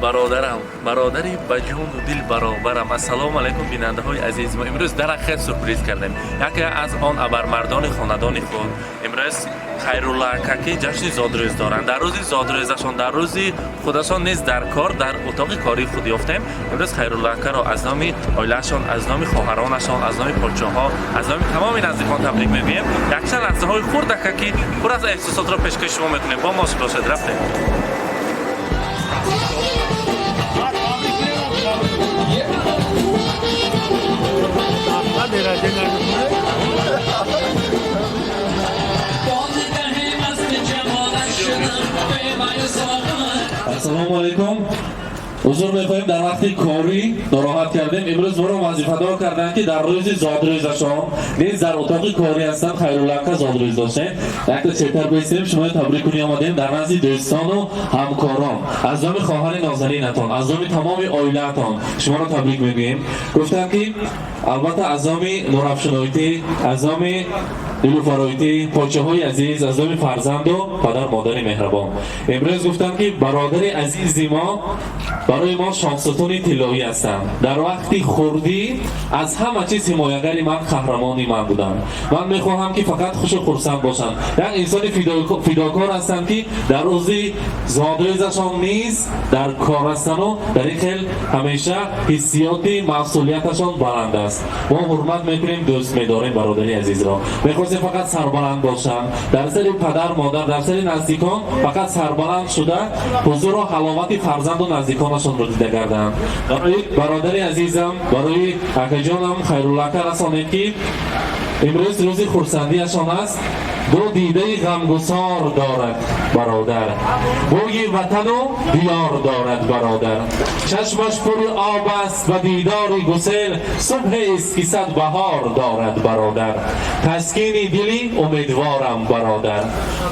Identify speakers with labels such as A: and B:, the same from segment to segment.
A: Бародарам, бародари ба ҷону дил баробарам. Ассалому алайкум, бинандаҳои азиз. Мо имрӯз дар ҳақиқат сюрприз кардем яке аз он абармардони хонадони худ. Имрӯз Хайрулла ака ки ҷашни зодрӯз доранд, дар рӯзи зодрӯзашон, дар рӯзи худашон низ дар кор, дар утоқи кории худ ёфтем. Имрӯз Хайрулла акаро аз номи оилаашон, аз номи хоҳаронашон, аз номи подшоҳҳо, аз номи тамоми наздикон табрик мегӯем. Якчанд лаҳзаҳои хурдака, ки пур аз эҳсосотро пешкаши шумо мекунем. Бо мо бошед. Рафтем. Ассалому алайкум. Узр мехоҳем, дар вақти корӣ нороҳат кардем. Имрӯз моро вазифадор карданд, ки дар рӯзи зодрӯзашон низ дар утоқи корӣ ҳастанд. Хайрулла ака зодрӯз доштем, якта чертар бистем, шуморо табрик кунӣ омадем. Дар назди дӯстону ҳамкорон, аз номи хоҳари нозанинатон, аз номи тамоми оилаатон шуморо табрик мегӯем. Гуфтанд, ки албатта аз номи Нурафшуноитӣ, аз номи Нилуфароитӣ, подшоҳои азиз, аз номи фарзанду падар модари меҳрабон. Имрӯз гуфтанд, ки бародари азизи мо барои мо шонсутуни тиллоӣ ҳастанд. Дар вақти хурдӣ аз ҳама чиз ҳимоягари ман, қаҳрамони ман буданд. Ман мехоҳам, ки фақат хушу хурсанд бошанд. Як инсони фидокор ҳастанд, ки дар рӯзи зодрӯзашон низ дар кор ҳастану дар ин хел ҳамеша ҳиссиёти масъулияташон баланд аст. Мо ҳурмат мекунем, дӯст медорем бародари азизро. Мехостем, фақат сарбаланд бошанд, дар сари падар модар, дар сари наздикон фақат сарбаланд шуда, ҳузуру ҳаловати фарзанду наздиконашонро дида гарданд. Барои бародари азизам, барои акаҷонам Хайрулла ака расонед, ки имрӯз рӯзи хурсандиашон аст. Ду дидаи ғамгусор дорад бародар, бӯи ватану диёр дорад бародар. Чашмаш пури об аст ба дидори гусел, субҳест, ки сад баҳор дорад бародар. Таскини дили умедворам бародар,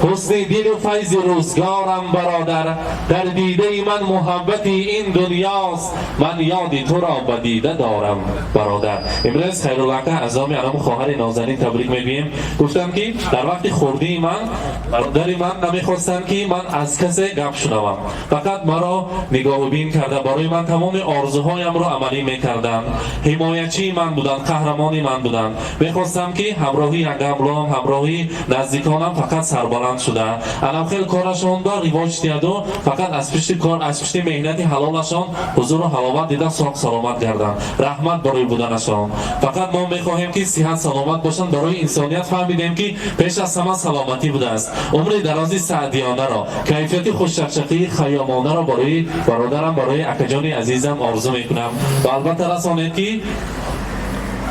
A: ҳусни дилу файзи рӯзгорам бародар. Дар дидаи ман муҳаббати ин дунёст, ман ёди туро ба дида дорам бародар. Имрӯз Хайрулла ака аз номи анам хоҳари нозанин табрик мегӯем. Гуфтам, ки дар вақти хурдии ман бародари ман намехостанд, ки ман аз касе гап шунавам, фақат маро нигоҳубин карда, барои ман тамоми орзуҳоямро амалӣ мекарданд, ҳимоячии ман буданд, қаҳрамони ман буданд. Мехостам, ки ҳамроҳи ягамлом, ҳамроҳи наздиконам фақат сарбаланд шуда, анам хел корашон ба ривоҷ диҳаду фақат аз пишти кор, аз пишти меҳнати ҳалолашон ҳузуру ҳаловат дида, соғ саломат гарданд. Раҳмат барои буданашон. Фақат мо мехоҳем, ки сиҳат саломат бошанд. Барои инсоният фаҳмидем, ки пеш аз ҳама саломатӣ будааст. Умри дарози саъдиёнаро, кайфияти хушчақчақии хайёмонаро барои бародарам, барои акаҷони азизам орзу мекунам. Ва албатта расонед, ки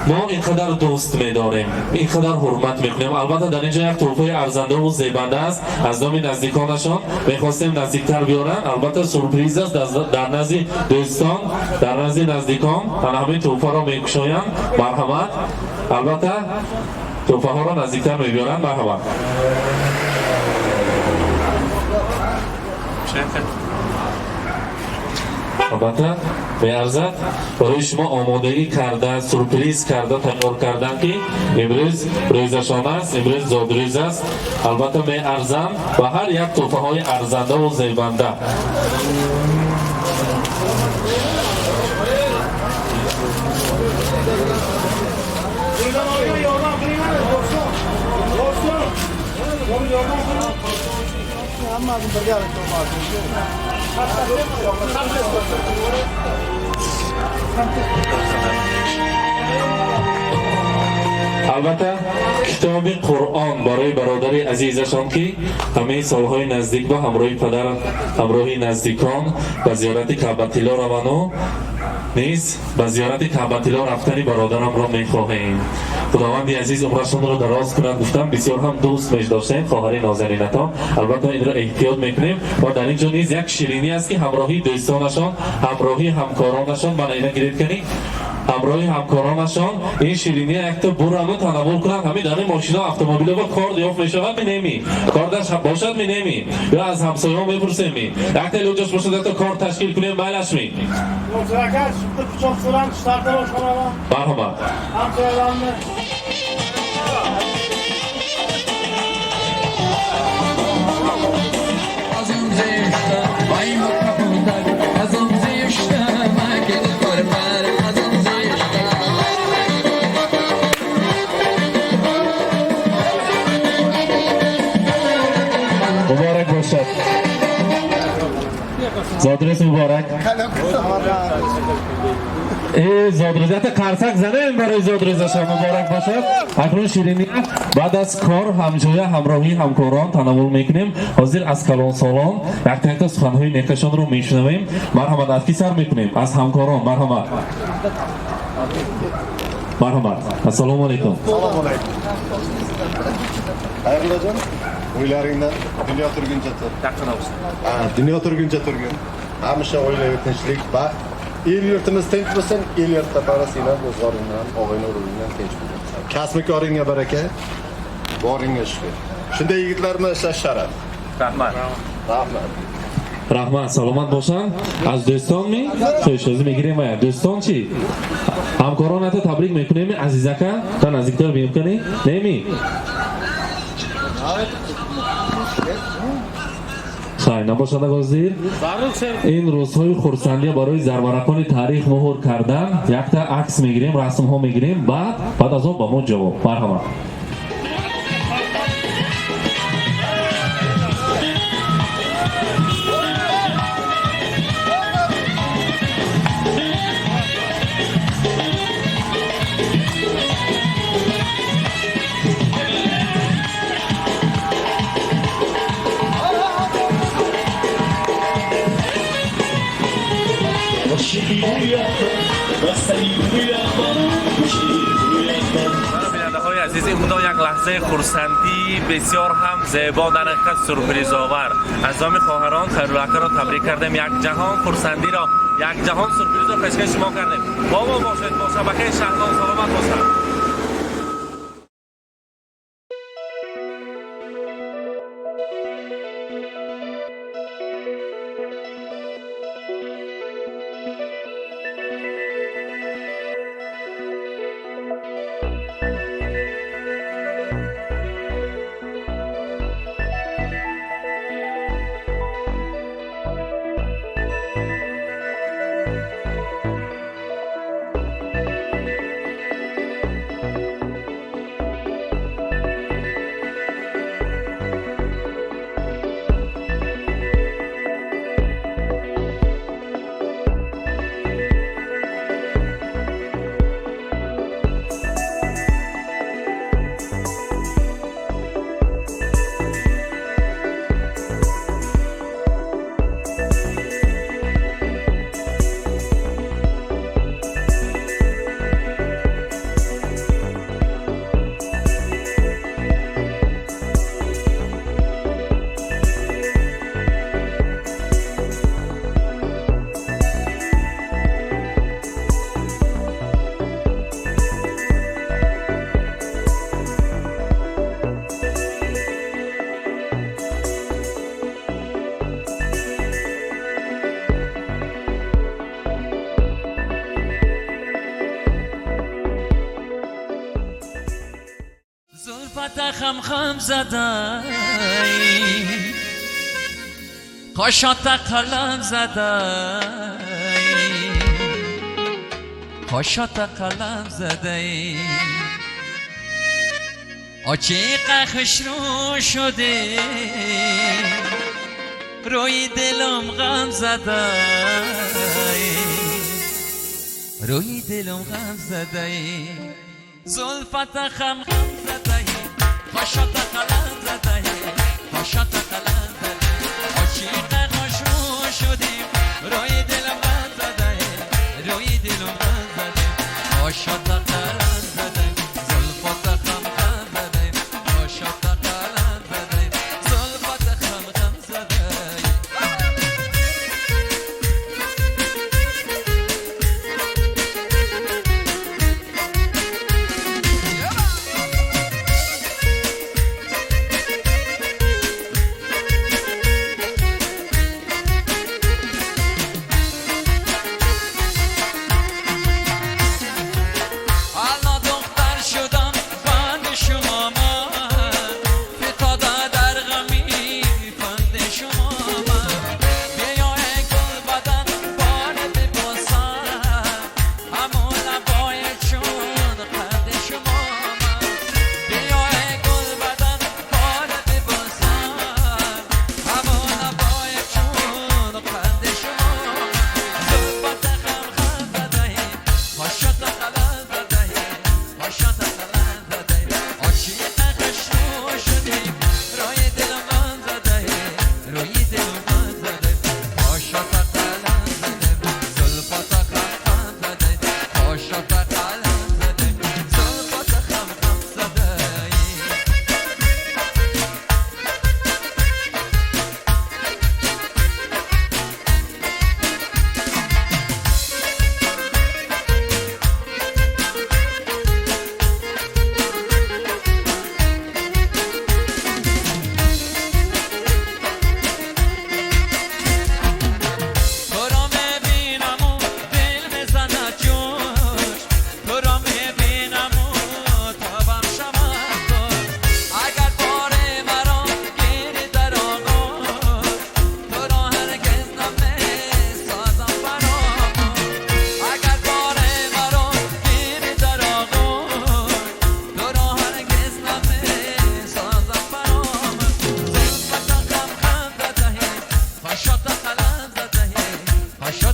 A: мо ин қадар дӯст медорем, ин қадар ҳурмат мекунем. Албатта, дар ин ҷо як тӯҳфаи арзандаву зебанда аст аз номи наздиконашон. Мехостем наздиктар биёранд. Албатта, сюрприз аст. Дар назди дӯстон, дар назди наздикон ана ҳамин тӯҳфаро мекушоянд. Марҳамат. Албатта, тӯҳфаҳоро наздиктар мебиёранд. Марҳамат. Албатта, меарзад. Барои шумо омодагӣ карда, сюрприз карда тайёр карданд, ки имрӯз рӯзашон аст, имрӯз зодрӯз аст. Албатта, меарзанд ва ҳар як тӯҳфаҳои арзандаву зебанда. Албатта, китоби Қуръон барои бародари азизашон, ки ҳамаи солҳои наздик ба ҳамроҳи падар, ҳамроҳи наздикон ба зиёрати Каъбатилло равану низ ба зиёрати Каъбатилло рафтани бародарамро мехоҳем. Худованди азиз умрашонро дароз кунад. Гуфтам, бисёр ҳам дӯст медоштем хоҳари нозанинатон. Албатта, инро эҳтиёт мекунем. Ва дар ин ҷо низ як ширинӣ аст, ки ҳамроҳии дӯстонашон, ҳамроҳии ҳамкоронашон, мана ина гиред кани, ҳамроҳи ҳамкоронашон ин ширинӣ якта бурану танаввул кунанд. Ҳамин дар ин мошино, автомобило ба кор ёфт мешавад минеми, кордаш бошад минеми, ё аз ҳамсояҳо мепурсем ми, якта илоҷош бошад, якта кор ташкил кунем, майлаш ми? Марҳамат. Зодрӯз муборак. Зодрӯз якта қарсак занем барои зодрӯзашон, муборак бошад. Акнун ширинӣ баъд аз кор ҳамҷоя ҳамроҳии ҳамкорон тановул мекунем. Ҳозир аз калонсолон якта якта суханҳои некашонро мешунавем. Марҳамат, аз ки сар мекунем? Аз ҳамкорон. Марҳамат, марҳамат. Ассалому алайкум.
B: Assalomu alaykum. Xayrullajon, o'ylaringdan dunyo turguncha tur. Ha, dunyo turguncha turgin. Hamisha oilaviy tinchlik, baxt. El yurtimiz tinch bo'lsin, el yurtda para sen ham ro'zg'oring bilan, og'ayni urug'ing bilan tinch bo'lsin. Kasbi koringga baraka, boringga shukur. Shunday yigitlar bilan ishlash sharaf.
A: Rahmat.
B: Rahmat.
A: Раҳмат, саломат бошанд. Аз дӯстон ми хӯшозӣ мегирем ва дӯстон чӣ? Ҳамкороната табрик мекунем. Азизака, та наздиктар биём кунӣ? Неми? Хай, набошад. Ҳозир ин рӯзҳои хурсандия барои зарварақони таърих муҳр кардан якта акс мегирем, расмҳо мегирем, баъд аз он ба мо ҷавоб. Марҳамат. Бинандаҳои азиз, ин худо як лаҳзаи хурсандӣ бисёр ҳам зебо, дар ҳақиқат сюрпризовар. Аз номи хоҳарон Хайруллакаро табрик кардем, як ҷаҳон хурсандиро, як ҷаҳон сюрпризро пешкаши шумо кардем. Бо мо бошед, бо шабакаи Шаҳлон. Саломат бошад.
C: زلفت خم خم زده، قاشات قلم زده، قاشات قلم زده، آچیق خوش رو شده، روی دلم غم زده، روی دلم غم زده، زلفت خم خم زده، قاشات قلم زده، قاشات قلم زده، عاشق خوش رو شدیم، روی دلم غم زده، روی دلم غم زده، قاشات قلم زده، زلفت خم خم زده، قاشات قلم زده، زلفت خم خم زده.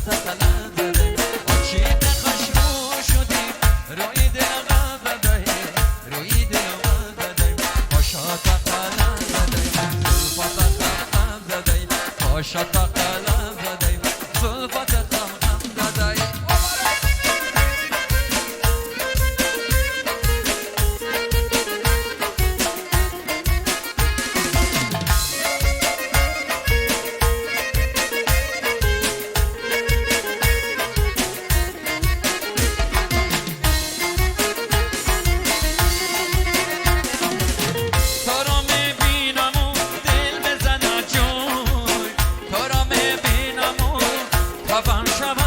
C: قلم زده. عاشق خوشبو شدی، روی دل غم زده، روی دل غم زده. قاشات قلم زده، زلفات خم زده، قاشات قلم زده، زلفات خم خم زده. تو را میبینم و دل بزنه جوی، تو را میبینم و تبم شود.